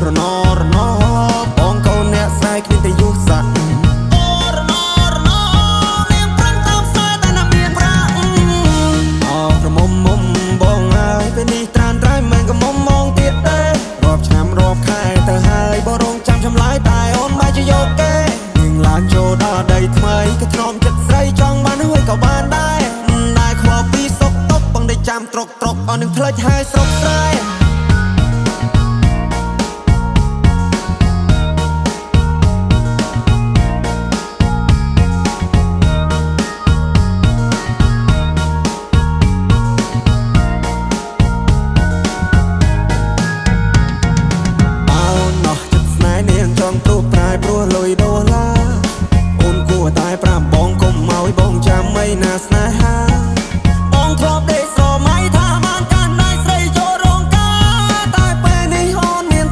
រណរណបងកូនអ្នកស្រែគ្មានតែយុស័កអូរណរណនាងប្រឹងតាមខ្សែតែណាមានប្រាក់អោក្រមុំមុំបងហើយពេលនេះត្រានត្រៃមិនក៏មុំមងទៀតទេរាប់ឆ្នាំរាប់ខែទៅហើយបងរងចាំចម្លើយតែអូនបែរជាយកគេនាងឡើងចូលដល់ដីថ្មីគេធ្នម។